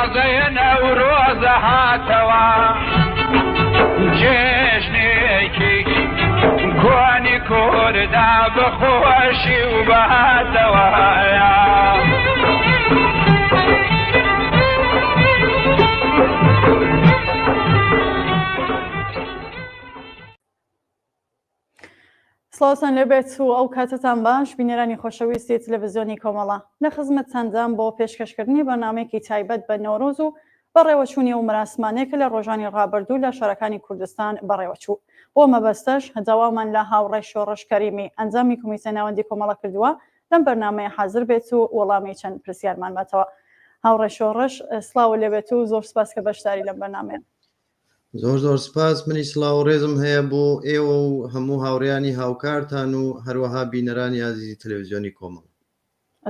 تازەیە نەورۆزە هاتەوە جێژنێکی کۆنی کوردا بەخۆشی و بەهاتەوە. سڵاوتان لێبێت و ئەو کاتەتان باش بینەرانی خۆشەویستی تلەڤزیۆنی کۆمەڵە لە خزمەتتاندام بۆ پێشکەشکردنی بەرنامەیەکی تایبەت بە نەورۆز و بەڕێوەچوونی ئەو مەراسمانەی کە لە ڕۆژانی ڕابردوو لە شارەکانی کوردستان بەڕێوەچوو بۆ مەبەستەش داوامان لە هاوڕێ شۆڕش کەریمی ئەندامی کۆمیتە ناوەندی کۆمەڵە کردووە لەم بەرنامەیە حازر بێت و وەڵامی چەند پرسیارمان باتەوە هاوڕێ شۆڕش سڵاو لێبێت و زۆر سپاس کە بەشداری لەم بەرنامەیە زۆر زۆر سپاس منی سڵاو و ڕێزم هەیە بۆ ئێوە و هەموو هاوڕێیانی هاوکارتان و هەروەها بینەرانی ئازیزی تەلەڤیزیۆنی کۆمەڵ.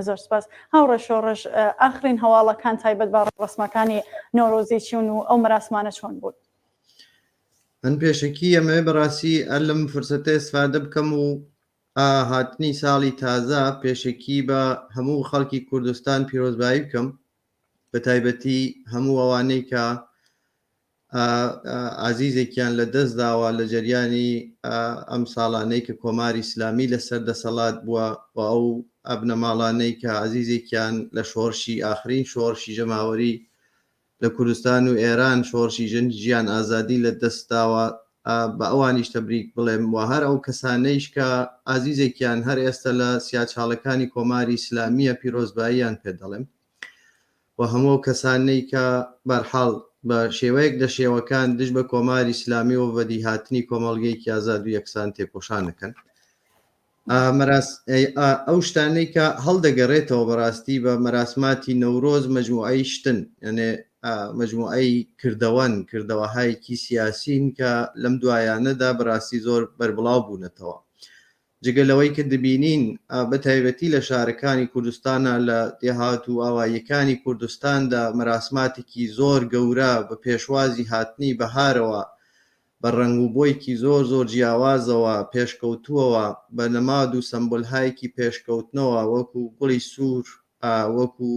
زۆر سپاس هاوڕێ شۆڕش ئاخرین هەواڵەکان تایبەت بە ڕێوڕەسمەکانی نەورۆزی چیون و ئەو مەراسمانە چۆن بوون؟ من پێشەکی ئەمەوێ بەڕاستی هەر لەم فرسەتە ئیستفادە بکەم و هاتنی ساڵی تازە پێشەکی بە هەموو خەڵکی کوردستان پیرۆزبایی بکەم بە تایبەتی هەموو ئەوانەی کە ئازیزێکیان لە دەست داوە لە جەریانی ئەم ساڵانەی کە کۆماری ئیسلامی لەسەر دەسەڵات بووە و ئەو بنەماڵانەی کە ئازیزێکیان لە شۆڕشی ئاخرین شۆڕشی جەماوەری لە کوردستان و ئێران شۆڕشی ژن ژیان ئازادی لە دەست داوە بە ئەوانیش تەبریک بڵێم و هەر ئەو کەسانەیش کە ئازیزێکیان هەر ئێستا لە سیاچاڵەکانی کۆماری ئیسلامیە پیرۆزباییان پێ دەڵێم و هەموو ئەو کەسانەی کە بەرحاڵ بە شێوەیەک لە شێوەکان دژ بە کۆماری ئیسلامی و بەدیهاتنی کۆمەڵگەیەکی ئازاد و یەکسان تێکۆشان دەکەن. ئەو شتانەی کە هەڵدەگەڕێتەوە بەڕاستی بە مەراسماتی نەورۆز مەجموعەی شتن یانێ مەجموعەی کردەوەن کردەوەهایەکی سیاسین کە لەم دوایانەدا بەڕاستی زۆر بەربڵاو بوونەتەوە. جگە لەوەی کە دەبینین بە تایبەتی لە شارەکانی کوردستانا لە دێهات و ئاواییەکانی کوردستاندا مەراسماتێکی زۆر گەورە بە پێشوازی هاتنی بەهارەوە بە ڕەنگ و بۆیکی زۆر زۆر جیاوازەوە پێشکەوتووەوە بە نەماد و سەمبولهایکی پێشکەوتنەوە وەکو گوڵی سوور وەکو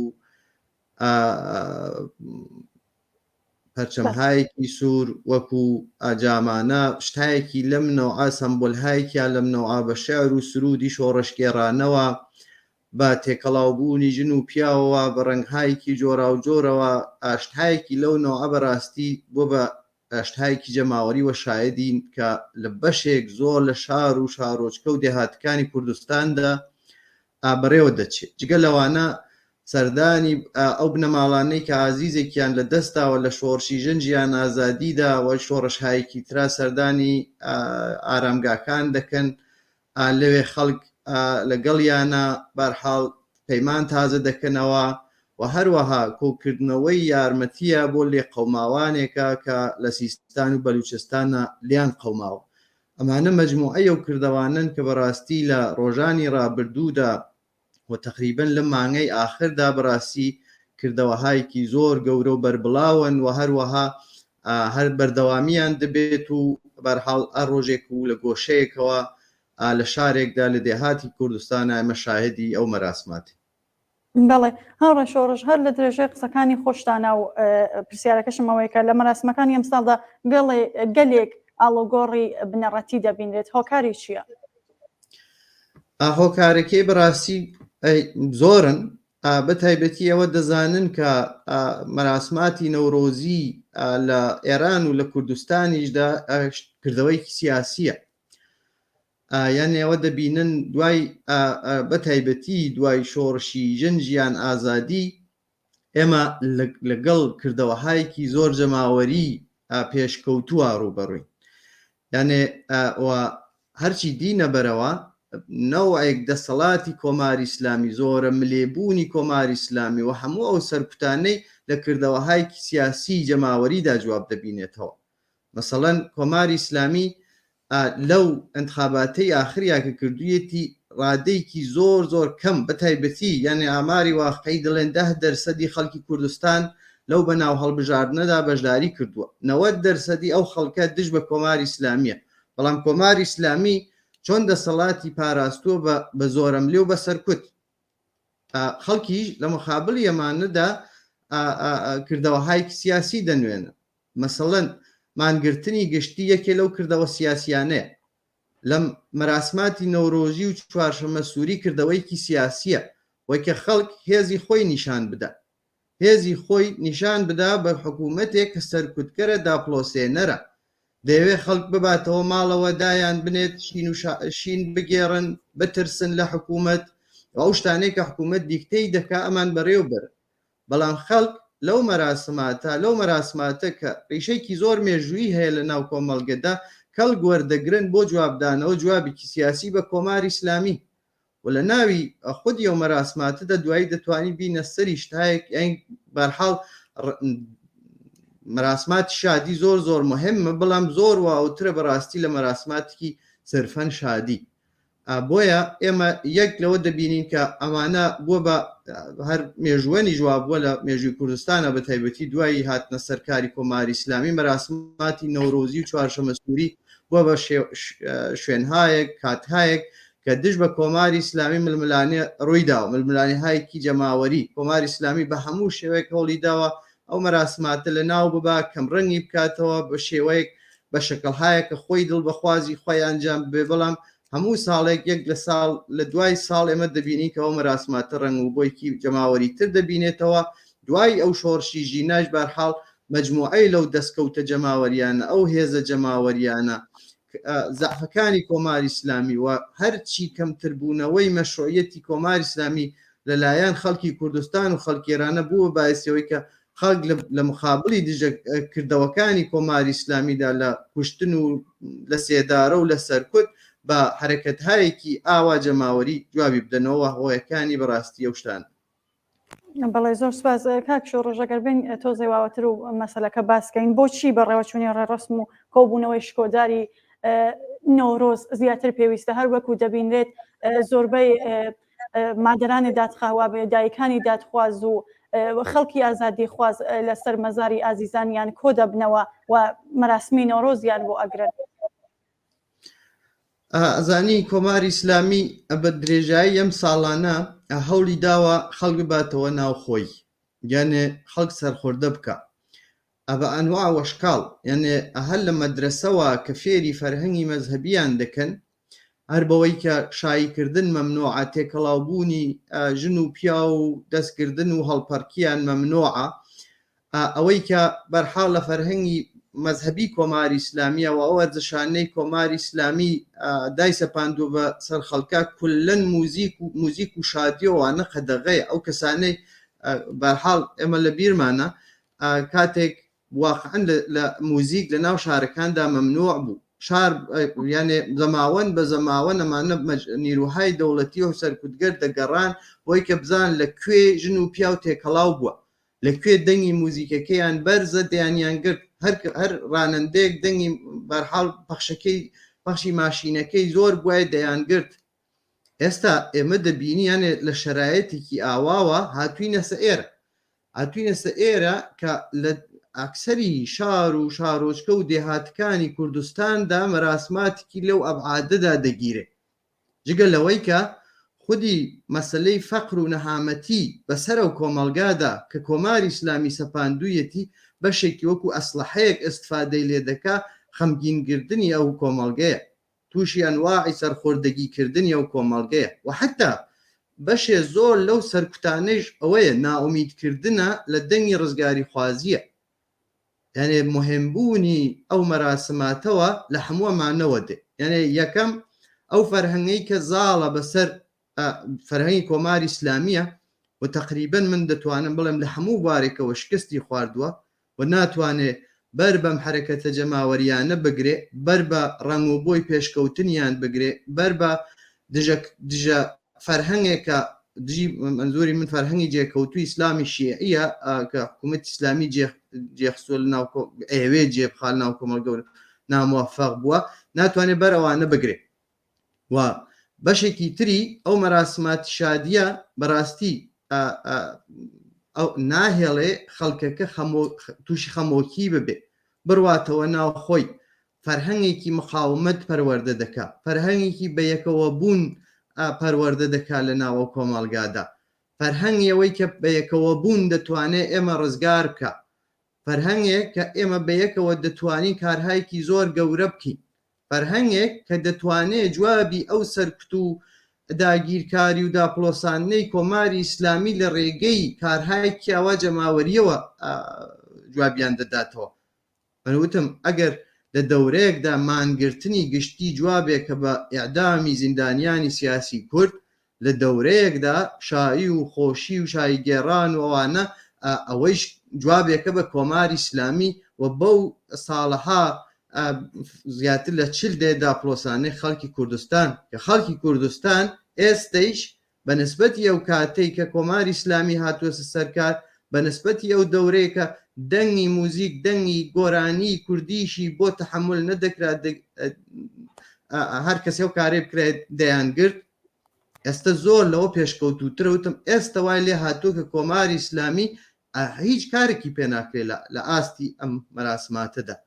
پەرچەمهایەکی سوور وەکو جامانە شتایەکی لەم نەوعە سەمبولهایکیان لەم نەوعە بە شعر و سروودی شۆڕشگێڕانەوە بە تێکەڵاوبوونی ژن و پیاوەوە بە ڕەنگهایەکی جۆراوجۆرەوە شتهایەکی لەو نەوعە بەڕاستی بۆ بە شتهایەکی جەماوەری وە شایدین کە لە بەشێک زۆر لە شار و شارۆچکە و دێهاتەکانی کوردستاندا بەڕێوە دەچێت. جگە لەوانە سەردانی ئەو بنەماڵانەی کە ئازیزێکیان لە دەستداوە لە شۆڕشی ژن ژیان ئازادیدا و شۆڕشهایەکی ترا سەردانی ئارامگاکان دەکەن لەوێ خەڵک لەگەڵیانە بەرحاڵ پەیمان تازە دەکەنەوە و هەروەها کۆکردنەوەی یارمەتیە بۆ لێقەوماوانێکە کە لە سیستان و بەلوچستانە لیان قەوماوە. ئەمانە مەجموعەی ئەو کردەوانەن کە بەڕاستی لە ڕۆژانی ڕابردوودا و تەقریبەن لەم مانگەی ئاخردا بەڕاستی کردەوەهایەکی زۆر گەورە و بەربڵاون و هەروەها هەر بەردەوامیان دەبێت و بەرحاڵ هەر ڕۆژێک و لە گۆشەیەکەوە لە شارێکدا لە دێهاتی کوردستان ئێمە شاهدی ئەو مەراسماتین. بەڵێ هاوڕێ شۆڕش هەر لە درێژەی قسەکانی خۆشتانە و پرسیارەکەشم ئەوەیە کە لە مەراسمەکانی ئەمساڵدا گەڵێ گەلێک ئاڵۆگۆڕی بنەڕەتی دەبینرێت هۆکاری چییە؟ هۆکارەکەی بەڕاستی زۆرن بە تایبەتی ئەوە دەزانن کە مەراسماتی نەورۆزی لە ئێران و لە کوردستانیشدا کردەوەیکی سیاسیە یان ئێوە دەبینن دوای بە تایبەتی دوای شۆڕشی ژن ژیان ئازادی ئێمە لەگەڵ کردەوەهایەکی زۆر جەماوەری پێشکەوتووە ڕووبەڕووین یانێ هەرچی دینە بەرەوە نەوەک دەسەڵاتی کۆماری ئیسلامی زۆرە ملێبوونی کۆماری ئیسلامی و هەموو ئەو سەرکوتانەی لە کردەوەهایەکی سیاسی جەماوەریدا جواب دەبینێتەوە مەسەڵەن کۆماری ئیسلامی لەو ئینتخاباتەی ئاخریا کە کردوویەتی ڕادەیەکی زۆر زۆر کەم بە تایبەتی یانێ ئاماری واقعی دەڵێن دە دەرسەدی خەڵکی کوردستان لەو بەناو هەڵبژاردنەدا بەشداری کردووە 90 دەرسەدی ئەو خەڵکە دژ بە کۆماری ئیسلامیە بەڵام کۆماری ئیسلامی چۆن دەسەڵاتی پاراستووە بە بە زۆرەملێ و بە سەرکوت خەڵکیش لە مقابلی ئەمانەدا کردەوەهایکی سیاسی دەنوێنن. مەسەڵەن مانگرتنی گشتی یەکێ لەو کردەوە سیاسیانەیە. لە مەراسماتی نەورۆزی و چوارشەممە سووری کردەوەیکی سیاسییە وەی کە خەڵک هێزی خۆی نیشان بدا. هێزی خۆی نیشان بدا بە حکوومەتێک کە سەرکوتکەرە داپڵۆسێنەرە. دەیەوێ خەڵک بباتەوە ماڵەوە دایان بنێت شین و شین بگێڕن بترسن لە حکوومەت و ئەو شتانەی کە حکوومەت دیکتەی دەکا ئەمان بەڕێو بەرن. بەڵام خەڵک لەو مەراسماتە لەو مەراسماتە کە ڕیشەیکی زۆر مێژوویی هەیە لە ناو کۆمەڵگەدا کەڵک وەردەگرن بۆ جوابدانەوە جوابێکی سیاسی بە کۆماری ئیسلامی و لە ناوی خودی ئەو مەراسماتەدا دوایی دەتوانی بینە سەری شتایەک یان بەرحاڵ مەراسماتی شادی زۆر زۆر مهمە بەڵام زۆر واوترە بەڕاستی لە مەراسماتێکی سرفەن شادی بۆیە ئێمە یەک لەوە دەبینین کە ئەمانە بووە بە هەر مێژووەنیش وا بووە لە مێژووی کوردستانە بە تایبەتی دوایی هاتنە سەرکاری کۆماری ئیسلامی مەراسماتی نەورۆزی و چوارشەمە سووری بووە بە شوێنهایەک کاتهایەک کە دژ بە کۆماری ئیسلامی ململانێ ڕوویداوە ململانێهایەکی جەماوەری کۆماری ئیسلامی بە هەموو شێوەیەک هەوڵی داوە ئەو مەراسماتە لە ناو ببا کەمڕەنگی بکاتەوە بە شێوەیەک بە شەکڵهایەک کە خۆی دڵ بەخوازی خۆی ئەنجام ببێ بەڵام هەموو ساڵێک یەک لە ساڵ لە دوای ساڵ ئێمە دەبینین کە ئەو مەراسماتە ڕەنگ و بۆیکی جەماوەری تر دەبینێتەوە دوای ئەو شۆڕشی ژیناش بارحاڵ مەجموعەی لەو دەستکەوتە جەماوەریانە ئەو هێزە جەماوەریانە زەعفەکانی کۆماری ئیسلامی و هەرچی کەمتربوونەوەی مەشروعیەتی کۆماری ئیسلامی لەلایەن خەڵکی کوردستان و خەڵکی ئێرانە بووە باعثی ئەوەی کە خەڵک لە مقابلی دژە کردەوەکانی کۆماری ئیسلامیدا لە کوشتن و لە سێدارە و لە سەرکوت بە حەرەکەتهایەکی ئاوا جەماوەری جوابی بدەنەوە هۆیەکانی بەڕاستی ئەو شتانە. بەڵێ زۆر سپاس کاک شۆڕش ئەگەر بین تۆزێ واوەتر و مەسەلەکە باسکەین بۆچی بەڕێوەچوونی ڕێڕەسم و کۆبوونەوەی شکۆداری نەورۆز زیاتر پێویستە هەر وەکو دەبینرێت زۆربەی مادەرانی دادخواوا بێ دایکانی دادخواز و خەڵکی ئازادی خواز لەسەر مەزاری ئازیزانیان کۆ دەبنەوە و مەراسمی نەورۆزیان بۆ ئەگرن. ئەزانی کۆماری ئیسلامی بە درێژایی ئەم ساڵانە هەوڵی داوە خەڵک بباتەوە ناو خۆی یانێ خەڵک سەرخۆردە بکا بە ئەنواع وەشکاڵ یانێ هەر لە مەدرەسەوە کە فێری فەرهەنگی مەزهەبیان دەکەن هەر بەوەی کە شایی کردن مەمنوعە تێکەڵاو بوونی ژن و پیاو و دەستکردن و هەڵپەڕکیان مەمنوعە ئەوەی کە بەرحاڵ لە فەرهەنگی مەزهەبی کۆماری ئیسلامییە و ئەو وەرزشانەی کۆماری ئیسلامی دایسەپاندووە بە سەر خەڵکا کوللەن موزیک و موزیک و شادی و ئەوانە قەدەغەیە ئەو کەسانەی بەرحاڵ ئێمە لە بیرمانە کاتێک واقعا لە موزیک لە ناو شارەکاندا مەمنوع بوو شار یانێ زەماوەند بە زەماوەند ئەمانە نیروهای دەوڵەتی و سەرکوتگەر دەگەڕان بۆی کە بزان لە کوێ ژن و پیاو تێکەڵاو بووە لە کوێ دەنگی موزیکەکەیان بەرزە دەیانیان گرت هەر هەر ڕانەندەیەک دەنگی بەرحاڵ پەخشەکەی پەخشی ماشینەکەی زۆر بوایە دەیان گرت ئێستا ئێمە دەبینی یانێ لە شەرایەتێکی ئاواوە هاتوینەسە ئێرە هاتوینەسە ئێرە کە لە ئەکسەری شار و شارۆچکە و دێهاتەکانی کوردستاندا مەراسماتێکی لەو ئەبعادەدا دەگیرێ جگە لەوەی کە خودی مەسەلەی فەقر و نەهامەتی بەسەر ئەو کۆمەڵگادا کە کۆماری ئیسلامی سەپاندوویەتی بەشێکی وەکوو ئەسڵەحەیەک ئێستفادەی لێ دەکا خەمگینگردنی ئەو کۆمەڵگەیە تووشی ئەنواعی سەرخۆردەگی کردنی ئەو کۆمەڵگەیە و حەتتا بەشێ زۆر لەو سەرکوتانەیش ئەوەیە نائومید کردنە لە دەنگی ڕزگاریخوازییە. یانێ موهیم بوونی ئەو مەراسماتەوە لە هەمووەمانەوە دێ یانێ یەکەم ئەو فەرهەنگەی کە زاڵە بەسەر فەرهەنگی کۆماری ئیسلامیە و تەقریبەن من دەتوانم بڵێم لە هەموو بوارێکەوە شکستی خواردووە و ناتوانێ بەر بەم حەرەکەتە جەماوەریانە بگرێ بەر بە ڕەنگ و بۆی پێشکەوتنیان بگرێ بەر بە دژە دژە فەرهەنگێکە دژی مەنزوری من فەرهەنگی جێکەوتوی ئیسلامی شیعیە کە حکوومەت ئیسلامی جێخستوە لە ناو ئەیەوێ جێ بخا لە ناو کۆمەڵگە و ناموفق بووە ناتوانێت بەر ئەوانە بگرێ و بەشێکی تری ئەو مەراسمات شادیە بەڕاستی ئەو ناهێڵێ خەڵکەکە تووشی خەمۆکی ببێ بڕواتەوە ناو خۆی فەرهەنگێکی مقاومەت پەروەردە دەکا، فەرهەنگێکی بەیەکەوە بوون پەروەردە دەکا لە ناو ئەو کۆمەڵگادا. فەرهەنگی ئەوەی کە بەیەکەوەبوون دەتوانێ ئێمە ڕزگار بکا. فەرهەنگێک کە ئێمە بەیەکەوە دەتوانین کارهایکی زۆر گەورە بکەین. فەرهەنگێک کە دەتوانێ جوابی ئەو سەرکوت و داگیرکاری و داپڵۆساندنەی کۆماری ئیسلامی لە ڕێگەی کارهایکی ئاوا جەماوەرییەوە جوابیان دەداتەوە. من وتم ئەگەر لە دەورەیەکدا مانگرتنی گشتی جوابێکە بە ئیعدامی زیندانیانی سیاسی کورد، لە دەورەیەکدا شایی و خۆشی و شاییگێڕان و ئەوانە ئەوەیش جوابێکە بە کۆماری ئیسلامی و بەو ساڵەها زیاتر لە 40 دەیە داپڵۆسانەی خەڵکی کوردستان کە خەڵکی کوردستان ئێستەیش بە نسبەتی ئەو کاتەی کە کۆماری ئیسلامی هاتووەسە سەر کار، بە نسبەتی ئەو دەورەیە کە دەنگی موزیک، دەنگی گۆرانیی کوردیشی بۆ تەحەمول نەدەکرا، هەر کەسێ ئەو کارەی بکرایە دەیانگرت، ئێستە زۆر لەوە پێشکەوتووترە، وتم ئێستە وای لێ هاتووە کە کۆماری ئیسلامی هیچ کارێکی پێ ناکرێ لە ئاستی ئەم مەراسماتەدا.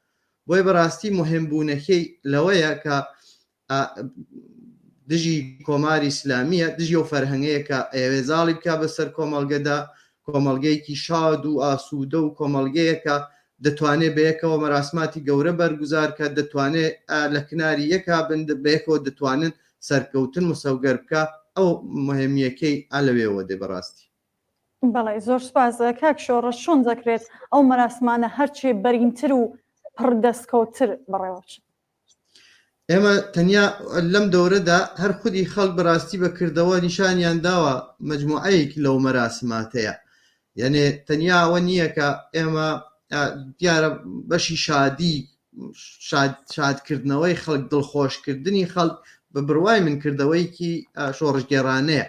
بۆیە بەڕاستی موهیم بوونەکەی لەوەیە کە دژی کۆماری ئیسلامیە، دژی ئەو فەرهەنگەیە کە ئەیەوێ زاڵی بکا بەسەر کۆمەڵگەدا، کۆمەڵگەیەکی شاد و ئاسوودە و کۆمەڵگەیەکە دەتوانێ بەیەکەوە مەراسماتی گەورە بەرگوزار کات، دەتوانێ لە کناری یەکا بن، بەیەکەوە دەتوانن سەرکەوتن مسەوگەر بکا، ئەو مهمییەکەی ئا لەوێوە دێ بەڕاستی. بەڵێ زۆر سوپاس کاک شۆڕش، چۆن دەکرێت ئەو مەراسمانە هەرچێ بەرینتر و پڕ دەستکەوتتر بەڕێوە بچن؟ ئێمە تەنیا لەم دەورەدا هەر خودی خەڵک بەڕاستی بە کردەوە نیشانیان داوە مەجموعەیەک لەو مەراسماتەیە یعنی تەنیا ئەوە نییە کە ئێمە دیارە بەشی شادی شادکردنەوەی خەڵک دڵخۆشکردنی خەڵک بە بڕوای من کردەوەیکی شۆڕشگێڕانەیە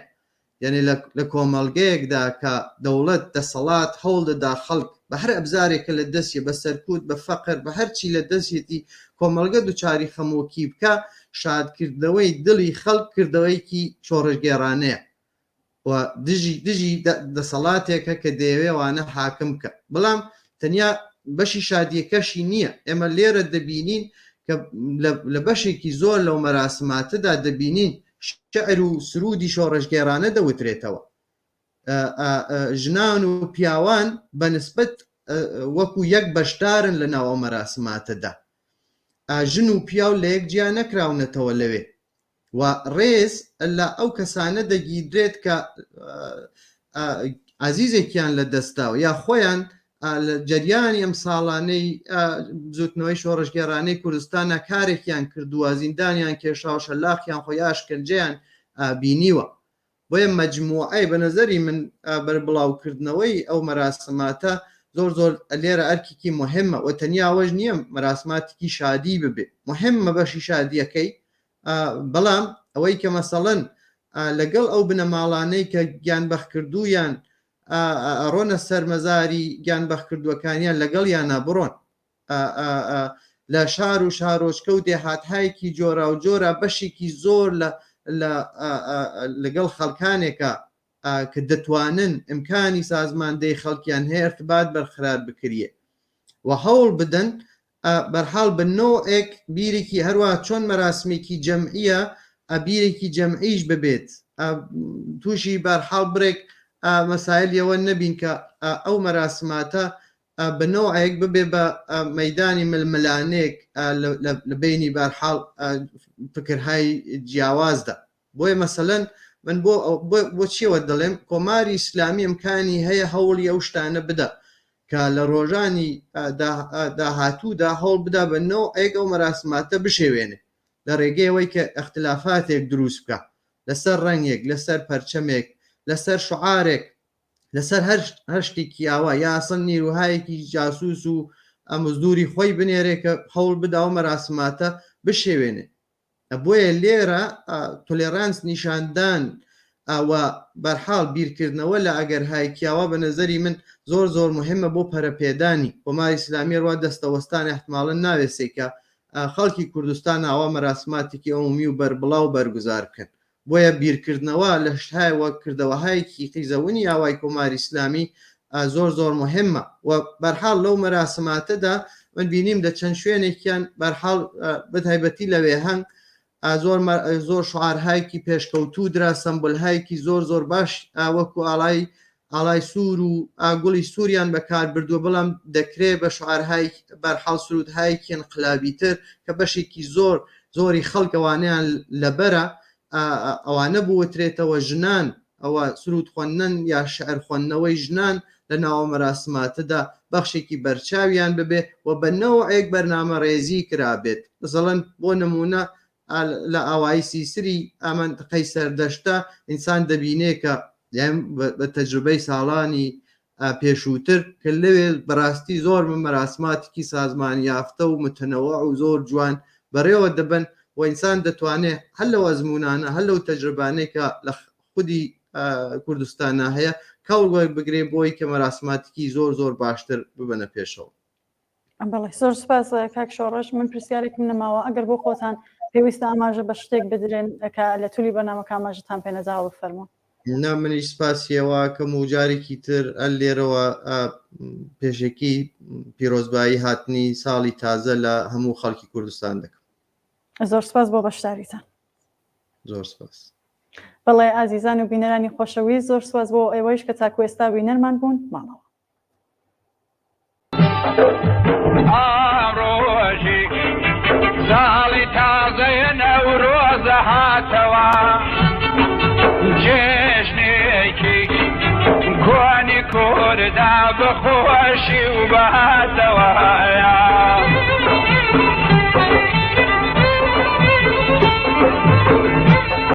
یانی لە کۆمەڵگەیەکدا کە دەوڵەت، دەسەڵات هەوڵ دەدا خەڵک بە هەر ئەبزارێک کە لە دەستیە، بە سەرکوت، بە فەقر، بە هەر چی لە دەستیەتی کۆمەڵگە دوچاری خەمۆکی بکا، شادکردنەوەی دڵی خەڵک کردەوەیەکی شۆڕشگێڕانەیە و دژی دژی دەسەڵاتێکە کە دەیەوێ وانە حاکم بکا. بەڵام تەنیا بەشی شادییەکەشی نییە. ئێمە لێرە دەبینین کە لە بەشێکی زۆر لەو مەراسماتەدا دەبینین شیعر و سروودی شۆڕشگێڕانە دەوترێتەوە. ژنان و پیاوان بە نسبەت وەکو یەک بەشدارن لە ناو ئەو مەراسماتەدا. ژن و پیاو لە یەک جیا نەکراونەتەوە لەوێ و ڕێز لە ئەو کەسانە دەگیردرێت کە ئازیزێکیان لە دەستداوە یا خۆیان لە جەریانی ئەم ساڵانەی بزوتنەوەی شۆڕشگێڕانەی کوردستانە کارێکیان کردووە، زیندانیان کێشاوە، شەلاقیان خۆ یا ئەشکەنجەیان بینیوە. بۆیە مەجموعەی بە نەزەری من بەربڵاوکردنەوەی ئەو مەراسماتە زۆر زۆر لێرە ئەرکێکی مهمە و تەنیا ئەوەش نییە مەراسماتێکی شادی ببێ، مهمە بەشی شادییەکەی، بەڵام ئەوەی کە مەسەڵەن لەگەڵ ئەو بنەماڵانەی کە گیانبەختکردوویان ئەڕۆنە سەر مەزاری گیانبەختکردووەکانیان لەگەڵیانا بڕۆن. لە شار و شارۆچکە و دێهاتهایەکی جۆراوجۆرا بەشێکی زۆر لە لەگەڵ خەڵکانێکە کە دەتوانن ئیمکانی سازماندەی خەڵکیان هەیە ئرتبات بەرقرار بکریێ و هەوڵ بدەن بەرحاڵ بە نەوعێک بیرێکی هەروا چۆن مەراسمێکی جەمعیە بیرێکی جەمعیش ببێت تووشی بەرحاڵ برێک مەسایلیەوە نەبین کە ئەو مەراسماتە بە نەوعێک ببێ بە مەدانی ململانێک لە بینی بەرحاڵ فکرهای جیاوازدا بۆیە مەسەلەن من بۆ بۆ چیەوە دەڵێم کۆماری ئیسلامی ئیمکانی هەیە هەوڵی ئەو شتانە بدا کە لە ڕۆژانی داهاتوودا هەوڵ بدا بە نەوعێک ئەو مەراسماتە بشێوێنێ لە ڕێگەی ئەوەی کە ئیختلافاتێک دروست بکا لەسەر ڕەنگێک، لەسەر پەرچەمێک، لەسەر شعارێک، لەسەر هەر هەر شتێکی ئاوا یا ئەسڵەن نیروهایەکی جاسوس و مزدوری خۆی بنێرێ کە هەوڵ بدا ئەو مەراسماتە بشێوێنێ. بۆیە لێرە تولێرانس نیشاندان و بەرحاڵ بیرکردنەوە لە ئەگەرهای کیاوا بە نەزەری من زۆر زۆر مهمە بۆ پەرەپێدانی کۆماری ئیسلامی ڕوا دەستەوەستان احتمالا ناوێسێ کە خەڵکی کوردستان ئاوا مەراسماتێکی عمومی و بەربڵاو بەرگوزار بکەن بۆیە بیرکردنەوە لە شتهای وەک کردەوەهایەکی قیزەونی ئاوای کۆماری ئیسلامی زۆر زۆر مهمە و بەرحاڵ لەو مەراسماتەدا من بینیم لە چەند شوێنێکیان بەرحاڵ بەتایبەتی لە وێهەنگ. زۆر زۆر شعارهایکی پێشکەوتوو درا، سەمبولهایکی زۆر زۆر باش وەکو ئاڵای ئاڵای سوور و گوڵی سووریان بەکار بردووە، بەڵام دەکرێ بە شعارهای بەرحاڵ سروودهایکی ئینقلابیتر کە بەشێکی زۆر زۆری خەڵک ئەوانەیان لەبەرە ئەوانە بوترێتەوە. ژنان ئەوە سروود خوێندنن یا شعر خوێندنەوەی ژنان لە ناوە مەراسماتدا بەخشێکی بەرچاویان ببێ و بە نەوعێک بەرنامە ڕێزی کرابێت. مەسەڵەن بۆ نموونە لە ئاوایی سیسری ئامنتقەی سەردەشتە ئینسان دەبینێ کە بە تەجروبەی ساڵانی پێشووتر کە لەوێ بەڕاستی زۆر مەراسماتێکی سازمان یافتە و متەنەوە و زۆر جوان بەڕێوە دەبن و ئینسان دەتوانێت هەر لەو ئەزمونانە، هەر لەو تەجربانەی کە لە خودی کوردستانە هەیە کەڵک وەربگرێ بۆی کە مەراسماتێکی زۆر زۆر باشتر ببەنە پێشەوە. بەڵێ، زۆر سپاس کاک شۆڕش. من پرسیارێکم نەماوە، ئەگەر بۆ خۆتان پێویستە ئاماژە بە شتێک بدرێن کە لە تولی بەرنامەکە ئاماژەتان پێ نەداوە بفەرموون. نا، منیش سپاسیەوەکەم و جارێکی تر ئەل لێرەوە پێشەکی پیرۆزبایی هاتنی ساڵی تازە لە هەموو خەڵکی کوردستان دەکەم. زۆر سپاس بۆ بەشداریتان. زۆر سپاس. بەڵێ ئازیزان و بینەرانی خۆشەویست، زۆر سپاس بۆ ئێوەیش کە تاکو ئێستا بینەرمان بوون. ماڵەوە. ڕۆژی ساڵی تازەیە نەورۆزە هاتەوە، جێژنێکی کۆنی کووردا بەخۆشی و بەهاتەوە.